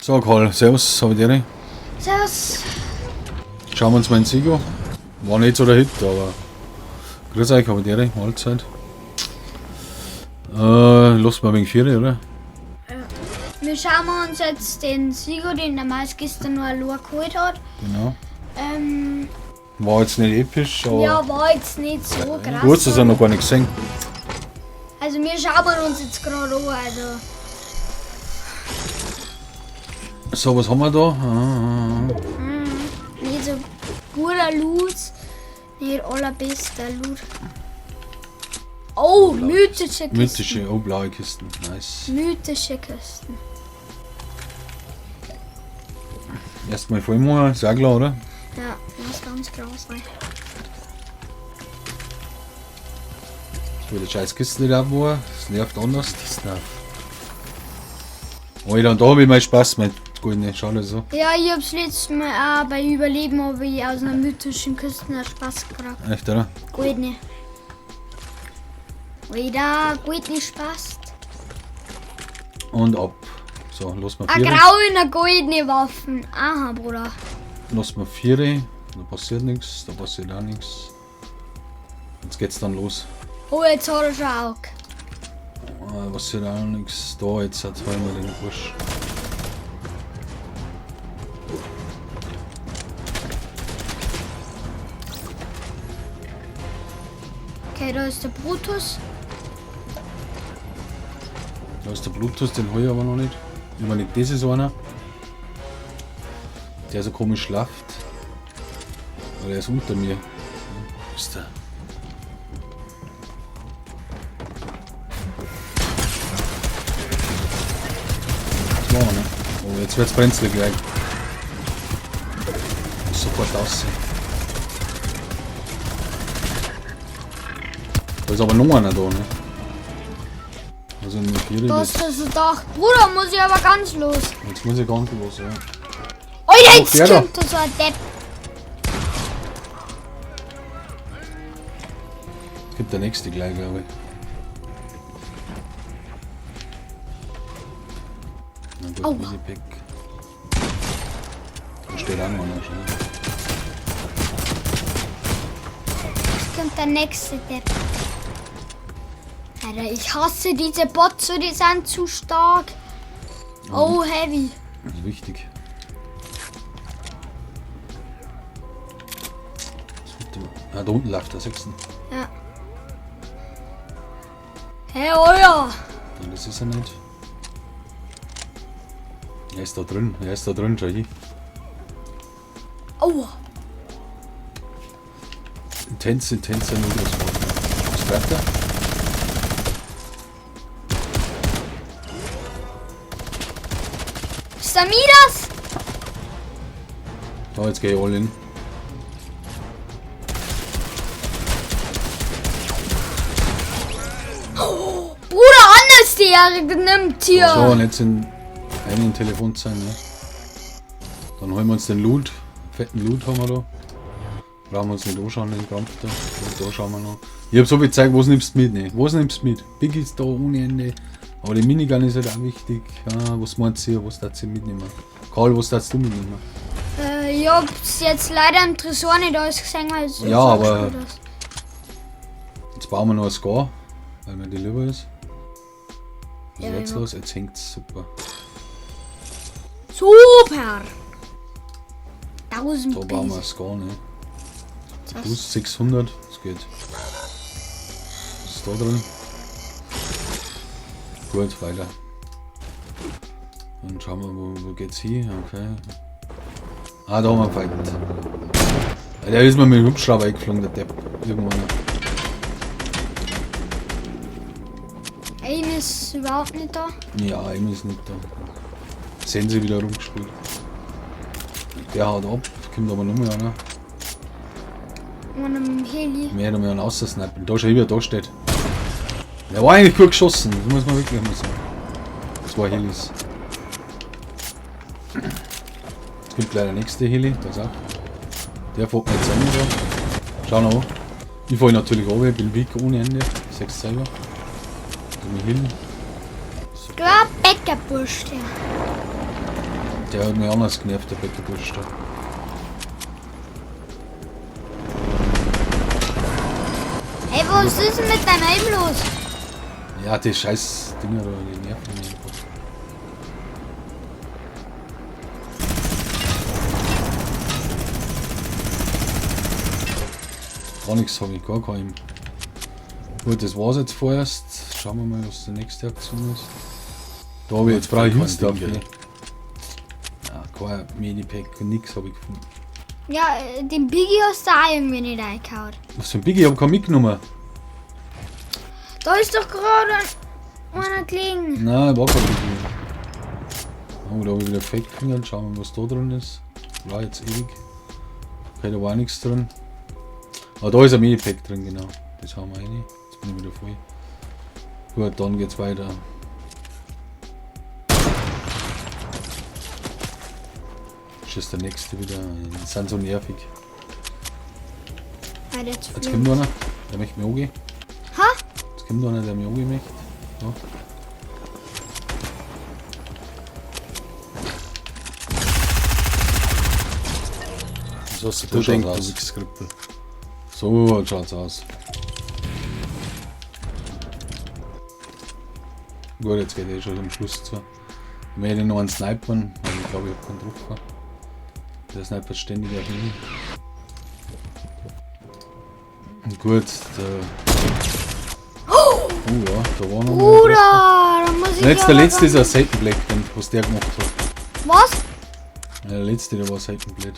So, Karl, servus, hab ich dir. Servus. Schauen wir uns mal den Sieg an. War nicht so der Hit, aber grüß euch, hab ich dir, Mahlzeit. Lass mal wegen Viere, oder? Ja. Wir schauen uns jetzt den Sieger, den der Mais gestern nur allein geholt hat. Genau. War jetzt nicht episch, aber. Ja, war jetzt nicht so krass. Du hast das ja noch gar nicht gesehen. Also wir schauen uns jetzt gerade an, also. So, was haben wir da? Nicht so guter Loot. Nicht allerbester Loot. Oh, mythische Kisten. Mythische, oh, blaue Kisten. Nice. Mythische Kisten. Erstmal voll machen, ist auch klar, oder? Ja, muss ganz klar sein. Ich will die scheiß Kiste nicht abmachen, das nervt anders, das nervt. Alter, und da hab ich meinen Spaß mit goldenen Schale so. Ja, ich hab's letztes Mal auch bei Überleben, hab ich aus einer mythischen Kiste einen Spaß gekriegt. Echt, oder? Goldene. Alter, goldene Spaß. Und ab. So, lass mal Eine vier. graue und eine goldene Waffen. Aha, Bruder. Lass mal vier. Da passiert nichts, da passiert auch nichts. Jetzt geht's dann los. Oh, jetzt hat er schon Auge. Ah, passiert auch noch nichts. Da, jetzt hat wir den Bursch. Okay, da ist der Brutus. Da ist der Brutus, den hab ich aber noch nicht. Ich meine, das ist einer. Der so komisch schlaft. Aber der ist unter mir. Wo ist der? Das war einer. Oh, jetzt wird's brenzlig gleich. Muss sofort aussehen. Da ist aber noch einer da, ne? Also eine Viere. Da ist das Dach. Bruder, muss ich aber ganz los. Jetzt muss ich ganz los, ja. Alter, jetzt der da. kommt da so ein Depp. Jetzt gibt der nächste gleich, glaube ich. Na gut, Aua. easy pick. Da steht auch noch einer schon. Jetzt kommt der nächste Depp. Alter, ich hasse diese Bots, die sind zu stark. Oh, heavy. Das ist wichtig. Ah, da unten läuft der 6. Ja. Hey, Euer! Nein, das ist er nicht. Er ist da drin, er ist da drin, schau hier. Aua! Intense, intense, nur das Wort. Was bleibt da? Ist der Midas? Da, jetzt geh ich all in. Oh, Bruder, anders die Jahre nimmt hier. So, und jetzt in einen Telefon sein, ne? Dann holen wir uns den Loot. Fetten Loot haben wir da. Brauchen wir uns nicht anschauen, den Krampf da. Und da schauen wir noch. Ich hab so viel Zeug, was nimmst du mit? Ne? Was nimmst du mit? Big ist da ohne Ende. Aber die Minigun ist halt auch wichtig. Ja, was meinst du? Was darfst du mitnehmen? Karl, was darfst du mitnehmen? Ich hab's jetzt leider im Tresor nicht alles gesehen, weil es so Ja, aber gespielt hast. Jetzt bauen wir noch ein Scar, weil mir die lieber ist. Was Ja, ist jetzt ja. los? Jetzt hängt's super. Super! 1000 Da bauen wir ein Piece. Scar, ne? Das Plus 600, das geht. Was ist da drin? Gut, weiter. Dann schauen wir, wo geht's hin? Okay. Ah, da haben wir einen Fight. Ja, der ist mir mit dem Hubschrauber eingeflogen, der Depp. Irgendwann. Aim ist überhaupt nicht da. Ja, Aim ist nicht da. Sehen sie wieder rumgespielt. Der haut ab, kommt aber noch mehr einer. Mit einem Heli. Mehr oder mehr einen außersnipen. Da schau ich, wie er da steht. Der war eigentlich gut geschossen, das muss man wirklich mal sagen. 2 Helis. Jetzt kommt gleich der nächste Heli, da ist auch. Der fährt mir jetzt auch noch da. Schau noch an. Ich fahre natürlich runter, ich bin weak ohne Ende. 6 selber. Also hin. Klar, Bäckerbursch, der. Der hat mich anders genervt, der Bäckerbursch da. Ey, was ist denn mit deinem Aim los? Ja, die scheiß Dinger da, die nerven mich einfach. Gar nichts habe ich, gar keinen. Gut, das war's jetzt vorerst. Schauen wir mal, was die nächste Aktion ist. Da habe ich jetzt brauche ich Hilfsstuff. Ding, Ne? Ja, kein Medipack, nix habe ich gefunden. Ja, den Biggie hast du auch irgendwie nicht reingehauen. Was für ein Biggie? Ich habe keinen mitgenommen. Da ist doch gerade einer gelegen. Nein, war kein Biggie. Oh, da habe ich wieder Fake gefunden. Schauen wir mal, was da drin ist. War jetzt ewig. Okay, da war nichts drin. Ah, da ist ein Medipack drin, genau. Das haben wir rein. Jetzt bin ich wieder voll. Gut, dann geht's weiter. Das ist der nächste wieder. Die sind so nervig. Ah, jetzt Jetzt kommt einer, der möchte mich angehen. Ha? Jetzt kommt einer, der mich angehen möchte. Ja. Was hast du So da schaut's gedacht, aus. du Wichskrippel? So schaut's aus. Gut, jetzt geht eh schon am Schluss zu. Ich werde noch einen snipern, aber ich glaube, ich habe keinen Druck. Der snipert ständig auf mich. Und gut, der. Oh ja, da war noch ein Bruder, da muss ich Und jetzt der aber letzte ist ein Seitenblick, was der gemacht hat. Was? Ja, der letzte, der war Seitenblät.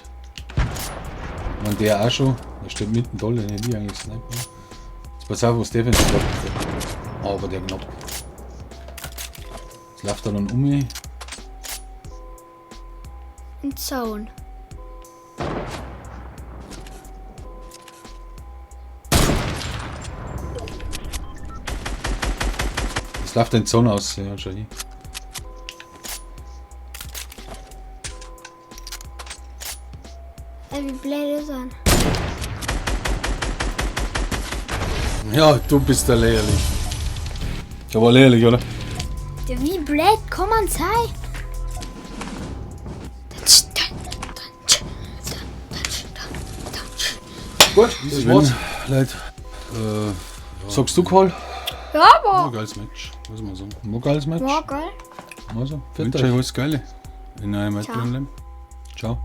Und der auch schon, der steht mitten da, den hätte ich eigentlich snipen. Jetzt pass auf, was der für ein Spot hat. Aber der knapp. Jetzt läuft er dann um mich. In Zone. Jetzt läuft er in die Zone aus, ja, schon hin. Ey, wie blöd ist er? Ja, du bist der lächerlich. Der war lächerlich, oder? Ja, wie blöd kann man sein? Gut, das war's. Leute, sagst du, Karl? Ja, War aber. ein geiles Match, muss man sagen. War ein geiles Match. War geil. Also, Wünsche euch alles Geile. In eurem weiteren Leben. Ciao.